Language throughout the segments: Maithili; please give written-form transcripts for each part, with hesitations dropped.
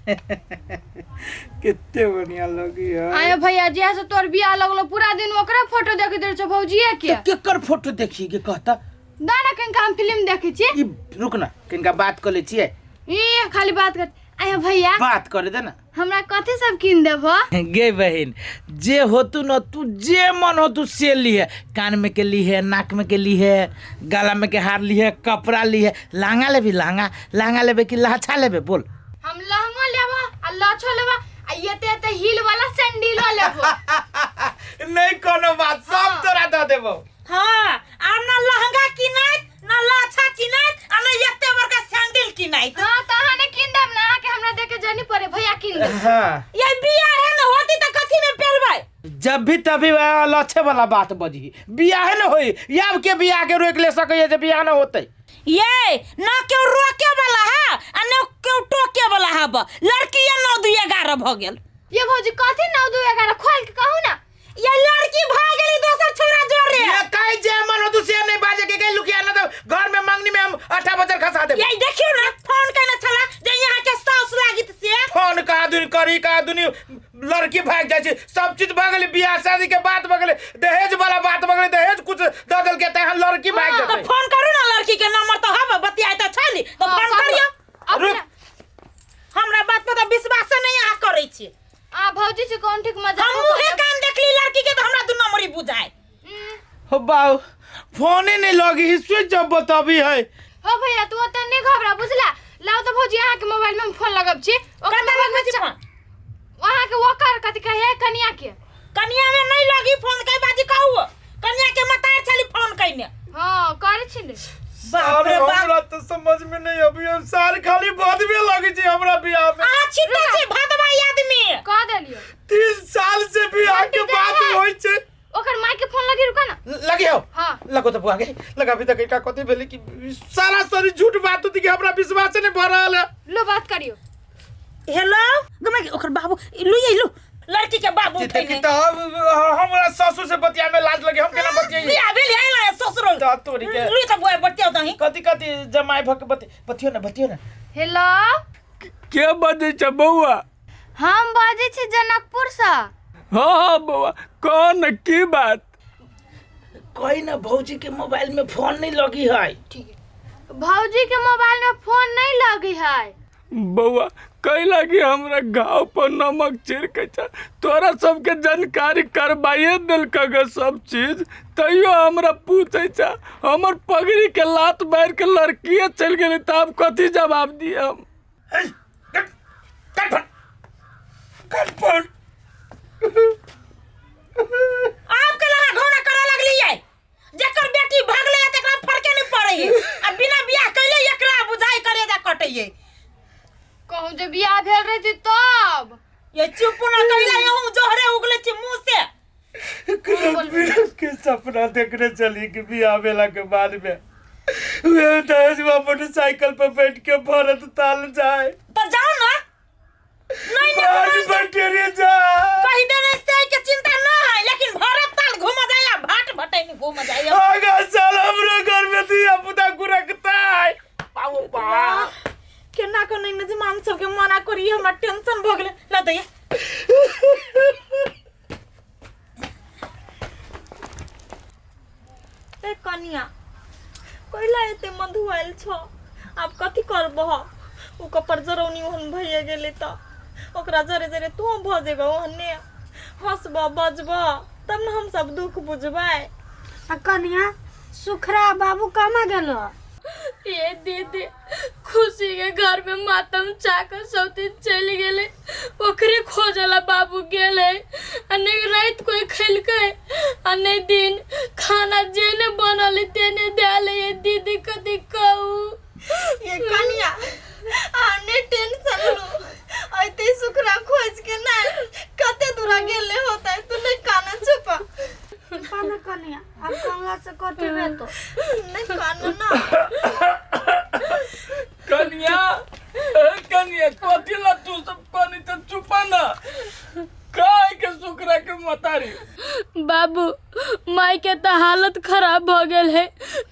कते बढ़िया लगी है। आयो भैया जिया से तोर बियाह लगलो पूरा दिन ओकरे फोटो देखैत रहै छौ भौजीए के। तो केकर फोटो देखी के कहता? ना ना, कनिका हम फिल्म देखै छी। ई रुक ना, कनिका बात कर ले छियै। ई खाली बात कर। आयो भैया, बात करे दे ना। हमरा कथी सब कीन देबो? गे बहिन, जे होतू न तू जे मन होतू से लीहे। कान में के लीहे, नाक में के लीहे, गला में के हार लीहे, कपड़ा लीहे। लहंगा लेबी? लहंगा लहंगा लेबे कि लाछा लेबे, बोल? हम लहंगो लेबो आ लाछो लेबो आ एते एते हील वाला सैंडलो लेबो। नहीं कोनो बात, सब तोरा दऽ देबो। हाँ, आब ना लहंगा किनाइत, ना लाछा किनाइत आ ना एते बड़का सैंडल किनाइत। हाँ, तो अहाँ ने कीन देब ना, अहाँके हमरा देखे जानी पड़े भैया कीन देब। हाँ। ये बियाह है ना होती त कथी में पेरबै? जब भी तभी वह लच्छे वाला बात बजही। बियाह न होई, याब के बियाह के रोक ले सकैया जे बियाह न होतै? ये ना केओ रोके वाला है आ ना केओ टोके वाला है। लड़की ये 9 2 11 भ गेल। ये भौजी कथी 9 2 11, खोल के कहू ना। ये लड़की भाग गेली दोसर छोरा जोड़े। ये कहे जे मन हो तू से नहीं बाजे के गई लुकिया ना तो घर में मंगनी में हम आठा बजर खसा देब। ये देखियो ना, फोन केने छला जे यहाँ के साउस लागित से। फोन कहा दुनी करी कहा दुनी लड़की भाग जाय छै, सब चीज भऽ गेलै, बियाह शादी के बात भऽ गेलै, दहेज वाला बात भऽ गेलै, दहेज कुछ दऽ देलकै तहन लड़की भाग तो जेतै। फोन करू ना, लड़की के नंबर तो हब, बतियाय तो छली तो हाँ, फोन करू। करियो। रुक। हमरा बात पर तो विश्वास नहीं अहाँ करै छी। आ भौजी से कौन ठीक मजा हम मुहे कान देखली लड़की के तो हमरा दू नंबरी बुझाए। हो बाऊ, फोने नहीं लगी ही, स्विच ऑफ बताबी है। हो भैया, तू ओते नहीं घबरा बुझला। लाओ तो भौजी, अहाँ के मोबाइल में हम फोन लगब छी। ओकर कता मोबाइल में लगबै छी फोन? अहाँ के ओकर कथी कहे कनिया के। कनिया में नहीं लगी फोन, कई बाजी कहू कनिया के मतार छली फोन कइने। हां, करे छी ने। बाप रे बाप। हमरा तो समझ में नहीं अभी, हम सार खाली भदवे लगे छी हमरा बियाह में। अहाँ छिट्टा छी भदवा आदमी। कह देलियो। 3 साल से बियाह के घंटी बात दे है। होई छै। ओकर माय के फोन लगी, रुका ना। लगी हो। हाँ। लगो तो बुआ के लगा अभी तक का कथी भेली कि सारा सारी झूठ बात होती कि हमरा विश्वास नहीं भ रहल है। लो बात करियो। हेलो गमे ओकर बाबू लू ये लू लड़की के बाबू देखी उठेने। तो हमरा ससुर से बतिया में लाज लगे, हम केना बतियाई? बियाह भेल है ना ससुर। तो तोरी के। लू तो बुआ बतिया दही। कथी कथी जमाई भक बति बतियो ना, बतियो ना। हेलो, के बजै छै बौआ? हम बजै छी जनकपुर से। हाँ हाँ बौआ, कह न की बात? कही ना भौजी के मोबाइल में फोन नहीं लगी है। ठीक है, भौजी के मोबाइल में फोन नहीं लगी है। बौआ कै लागी हमरा घाव पर नमक छिड़कै छै? तोरा सबके जानकारी करबाइए देलक गे सब चीज, तैयो हमरा पूछै छै। हमर पगड़ी के लात मारि के लड़किए चलि गेलै तऽ आब कथी जवाब दिए हम? कट फोन, कट फोन। आब के लगा घोड़ा करे लगली है। जकर बेटी भागले है तकरा फरके नहीं पड़े है आ बिना बियाह कैले एकरा बुझाई करे जा कटे है। कहूँ जे बियाह भेल रहती तब। ये चुप न कैला यहूं जोहरे उगले छी मुंह से। रंग के सपना देखने चली कि बियाह भेला के बाद में वे दहेजवा मोटरसाइकिल पर बैठ के भरत ताल जाए। तो जाओ ना। नहीं नहीं आज बटेरे जा कही देने से के चिंता न है, लेकिन भरत ताल घूम जाए या भाट भटैन घूम जाए। आगा साल हमरो घर में दिया पुता गुरकता है। बाबू बा केना को नहीं नजमान सबके मना करी, हमरा टेंशन भ गेलै। ला दैया ए कनिया, कैला एते मधुआयल छौ? आब कथी करबह? ओ कपर जरौनी ओहन भइए गेलै तऽ ओकरा जरे जरे तू भऽ जेबह, ओहने हँसबह बजबह तब ने हमसब दुख बुझबै। आ कनिया, सुखरा बाबू कहाँ गेलो? ये दीदी, खुशी के घर में मातम चाकर सब दिन चलि गेलै, ओकरे खोजला बाबू गेलै आ नहि राति कोइ खेलकै आ नहि दिन, खाना जेने बनल है तेने देल है। ये दीदी कथी कहू? ये कनिया, आने टेंशन लो, ऐते सुखरा खोज के ना कते दूरा गेले होता, तू नहीं काना छुपा। पाना कनिया, अब कमला से कथी भेतो? नहीं कानू ना। कनिया, ए कनिया, कथी ला तू सब कनी त चुपा ना, काहे के सुकरा के मतारी? बाबू, माई के तऽ हालत खराब भऽ गेल है,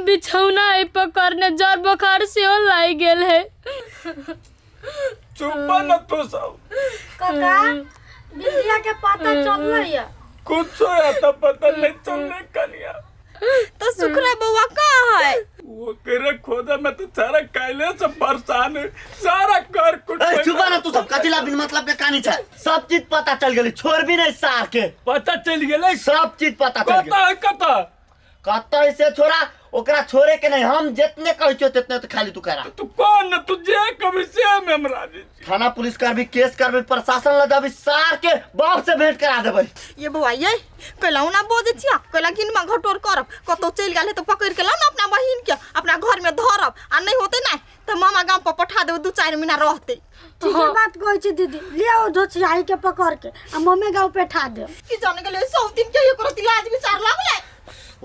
बिछौना एहि पकड़ने जर बोखार सेहो लागि गेल है। चुप न तू सब। काका बिंदिया के पता चललै या? कुछ आता पता नहीं चलने कनिया। तो सुखरा बउआ कहाँ है? ओकरे खोजा में तो सारा कायले से परेशान है, सारा कर कुट। ए चुप ना तू सब, कथी ला बिन मतलब के कहानी छै? सब चीज पता चल गेलै, छोड़ भी नहीं सार के। पता चल गेलै? सब चीज पता चल गेलै। कता है कता? कतऽ से छोड़ा, ओकरा छोड़े के नहीं, हम जितने कहै छियो तितने तो खाली तू करा। तू कौन न तू जे कभी से में हम राजी छी। थाना पुलिस करबी, केस करबी, प्रशासन ल जाबी, सार के बाप से भेंट करा देबै। ये बउआ ये कैला ओना बजै छियै, कैला किनमा घटोर करब, कतौ चलि गेल है तऽ पकड़ि के लाउ ने अपना बहिन के, अपना घर में धरब, आ नहीं होतै ना तऽ मामा गाम पर पठा देबै, 2-4 महीना रहतै। ठीक है बात कहै छी दीदी, ले आओ धोछियाही के पकड़ के आ मम्मी गाँव पे ठा देब। की जाने गेलै 100 दिन के एको रति लाज विचार लागलै।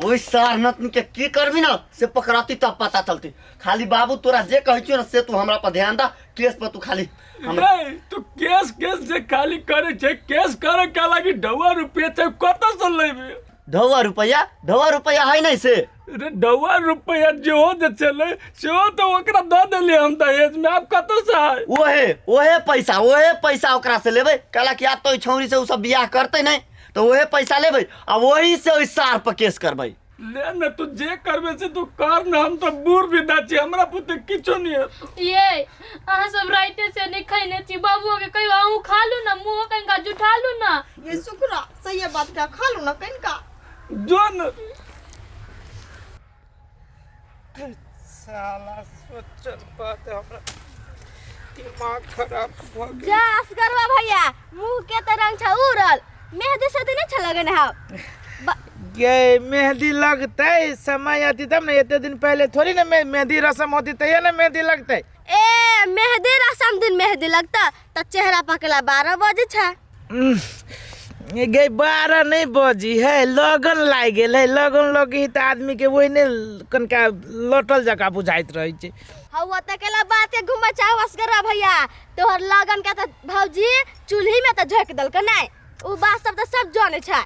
ओहि सार नतनी के की करबी ना से पकड़ाती तब पता चलती। खाली बाबू तोरा जे कहै छियो ना से तू हमरा पर ध्यान दा, केस पर तू खाली हमरा। नहीं तू केस केस जे खाली करे छे, केस करे के लागी ढौआ रुपया छै, कत से लेबे? ढौआ रुपया? ढौआ रुपया है नहीं से। रे ढौआ रुपया जे हो जे चले से तो ओकरा the देलिए हम दहेज में, आप कत से है? ओहे ओहे पैसा, ओहे पैसा ओकरा से लेबै, कहला कि आब तो छौरी से उ सब बियाह करते नहीं, तो वही पैसा लेबै आ वही से ओहि सार पर केस करबै। ले न तू जे करबे से तू कर न, हम तो बूढ़ विदा छी, हमरा पुते किछो नहीं है। ये अहाँ सब राइते से नहीं खैने छी, बाबू के कहियो अहूँ खा लू ना, मुँह कनिका जुठा लू ना। ये सुखरा सही बात का खा लू ना कनिका। जो न साला सोचल बात हमरा दिमाग खराब भ गेल। जा असगरवा भैया, मुँह के त रंग छ उड़ल, मेहंदी से नहीं छ लगन है। गे मेहंदी लगतै समय आती तब ने, एते दिन पहले थोड़ी ना मेहंदी रसम होती तैया ना मेहंदी लगतै। ए मेहंदी रसम दिन मेहंदी लगता त चेहरा पकला 12 बजे छ। गे 12 नहीं बजी है, लगन लागि गेल है, लगन लगी त आदमी के ओहिने कनिका लटल जकाँ बुझाइत रहै छै। हौ त केला बात के घुमा चाहो असगरवा भैया, तोहर लगन के त भौजी चूल्ही में त झोंक देलक नै, उ बात सब त सब जानै छै।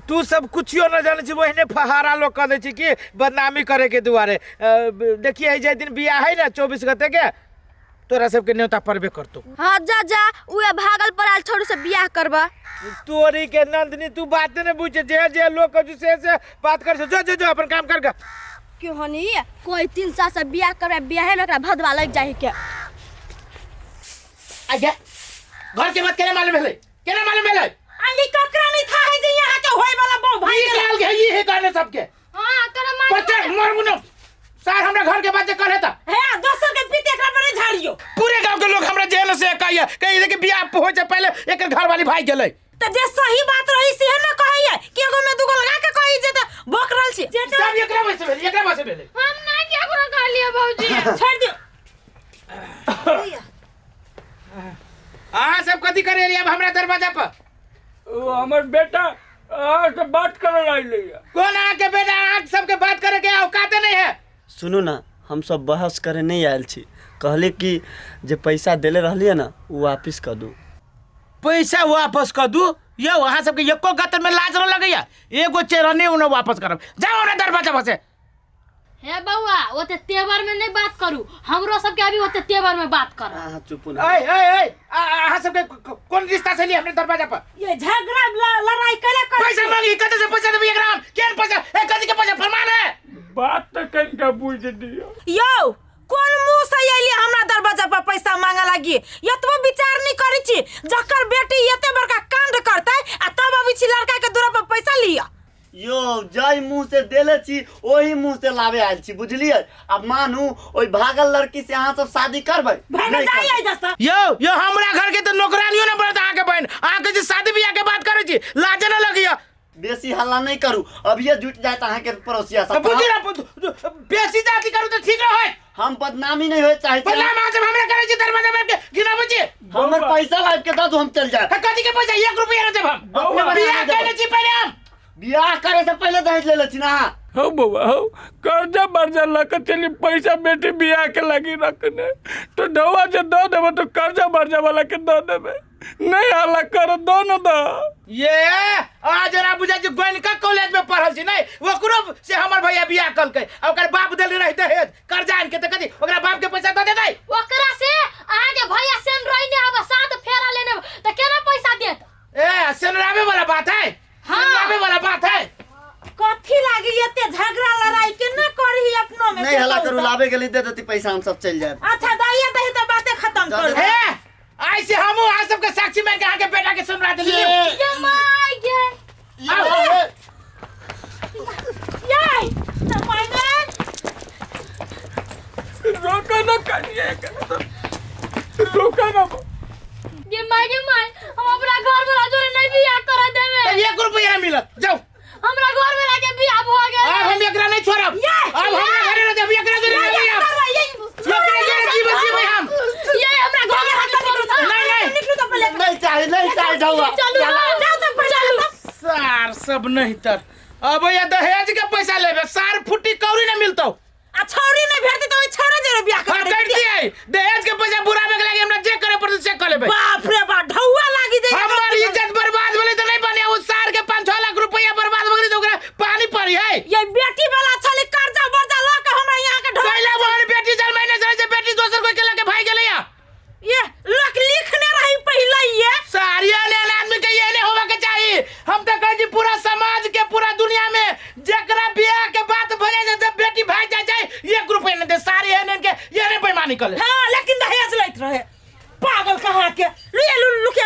तू सब कुछियो न जानै छी, ओहिने फहारा लोग कह दै छै कि बदनामी करे के दुआरे। देखिए जाहि दिन बियाह है ना 24 गते के, तोरा सबके न्योता पड़बे करतो। हाँ जा जा, उहे भागल पड़ाल छोड़ू से बियाह करबा। तोरी के नंदनी तू बात ने बुझे, जे जे लोग कहू से से बात कर, जो जो जो अपन काम कर गा। क्यों हनी कोई 3 साल से बियाह करबा, बियाहे में ओकरा भदवा लग जाही के। आजा घर के बात केना मालूम भेलै, केना मालूम भेलै? अली ककरा नहीं था है जे यहाँ के होय वाला बहु भाई ई कहल के ई हे कहने सबके। हां तोरा मालूम बच्चा मरबू न सार हमरा घर के बात जे कहले त हे दोसर के पीते एकरा पर झाड़ियो। पूरे गांव के लोग हमरा जेल से कहिया कहि दे कि बियाह हो जा पहले एकर घर वाली भाई गेलै। त जे सही बात रही से न कहैया कि एगो में दुगो लगा के कहि जे त भोक रहल छी। सब एकरा वजह से भेलै, एकरा वजह से भेलै। हम ना केकरो कहलियै भौजी, छोड़ दियो। अहाँ सब कथी करे रहियै अब हमरा दरवाजा पर? ओ हमर बेटा अहाँ से बात करे आइले। कौन अहाँ के बेटा? अहाँ सबके बात करे के औकात नहीं है। सुनू ना, हम सब बहस करे नहीं आयल छी, कहले कि जे पैसा देले रहलियै ना उ वापिस कर दू। पैसा वापस कर दू? यौ अहाँ सबके एको गतर में लाज न लगैया, एगो चेरनी उ न वापस करब। जाओ हमरा दरवाजा पर से। हे बउआ ओते तेवर में नहीं बात करू, हमरो सबके अभी ओते तेवर में बात कर। अहाँ चुप ना। ए ए ए अहाँ सबके कौन रिश्ता से लिए हमरे दरवाजा पर? ये झगड़ा लड़ाई करे कर पैसा मांगी, कते से पैसा देबै एकरा हम? केहन पैसा? ए कथी के पैसा फरमान है? बात त कनिका बुझ दियो। यौ कोन मुंह से अइली हमरा दरवाजा पर पैसा मांगे लागी? एतबो विचार नहीं करै छी जकर बेटी एते बड़का कांड करतै आ तब अबै छी लड़का के दूरा पर पैसा लिअ। यो जाहि मुँह से देले छी ओही मुँह से लावे आयल छी, बुझलियै? अब मानू ओहि भागल लड़की से अहाँ सब शादी करबै? यौ यौ हमरा घर के तो नौकरानियो न पड़त अहाँ के बहन, अहाँ के जे शादी बियाह के बात करै छी लाज न लगैया? बेसी हल्ला नहीं करू, अभिये जुट जाए अहाँ के पड़ोसिया सब। बुझी ना, बेसी जाति करू तो ठीक रहै। हम बदनामी नहीं होए चाहे। बदनाम अहाँ सब हमरा करै छी, दरवाजा पे गिनाबै छी। हमर पैसा लाइब के दऽ दू, हम चल जाए। कथी के पैसा? 1 रुपया न देब हम। बियाह केने छी पहिले हम। बियाह करे से पहले दहेज ले ले छी ना। हो बउआ हो, कर्जा बर्जा लऽ चली पैसा बेटी बियाह के लागी रखने, तो ढौआ जे दऽ देबै तो कर्जा बर्जा वाला के दऽ देबै। नहीं हल्ला कर दो न दो। ये आज जरा बुझा जे गोयनका कॉलेज में पढ़ल छी नहीं ओकरो से हमर भैया बियाह कलकै आ ओकर बाप देल रही दहेज कर्जा आन के त कथी ओकरा बाप के पैसा दऽ देतै? ओकरा से अहाँके भैया सेन रहिने आब सात फेरा लेने तऽ केना पैसा देत? ए सेनरावे वाला बात है। हाँ। सेनरावे वाला बात है। कथी लागी एते झगड़ा लड़ाई के ना करही अपनो में नहीं से हल्ला कहू करू तऽ। लाबे के लिए दे देती पैसा हम सब चल जाए। अच्छा दाइया दही तऽ बाते खत्म कर। ए ऐसे हमहूँ अहाँ सबके साक्षी मान के अहाँके बेटा के सुनरा देलियै। ये my गे ये तऽ माय रोका ना करिए रोका ना। गे my गे my हम अपना घर वाला जोरे नहीं बियाह कर देबे। तब 1 रुपया ना मिलत जाओ। हमरा घर वाला के बियाह भ गेल। अब हम एकरा नहीं छोड़ब। अब हमरा घरे रह जाब एकरा जोरे नहीं बियाह। एकरा जोरे जीवन जीबै हम। ये हमरा घर वाला के छोड़ू। नहीं नहीं निकलू तऽ पहिले। नहीं चाहे नहीं चाहे जाऊँगा। चलू जाओ तऽ पहिले। सार सब नहीं तर अब ये दहेज के पैसा लेबे सार फुटी कौड़ी ना मिलतो। आ छौरी नहीं भेटती तऽ ओइ छौरे जरे बियाह हाँ, कर कट दिए दहेज के पैसा बुराबे के लागे हमरा जे करे पड़तै से कर लेबे। बाप रे बाप ढौआ लागी जाई। हमर इज्जत बर्बाद भेलै तऽ नहीं बने ओ सार के 5-6 लाख रुपया बर्बाद भ गेलै तऽ ओकरा पानी पड़ी है। ये बेटी वाला छली कर्जा वर्जा लऽ के हमरा यहाँ के ढौआ कैला वहन बेटी जन्माइ नहीं छलै जे बेटी दोसर कोई के लके भाग गेलै या। ये लोक लिखने रही पहिले ये सारिया ने आदमी के ये नहीं होवा के चाहिए। हम तो कहे छी पूरा समाज के पूरा दुनिया में जेकरा बियाह के बात भऽ जाइ छै जब बेटी भाग जाइ छै 1 रुपया नहीं दे सारी एहन एहन के ये नहीं बेईमानी कर ले। हाँ लेकिन दहेज लैत रहे पागल कहाँ के लुए लु लुकिया।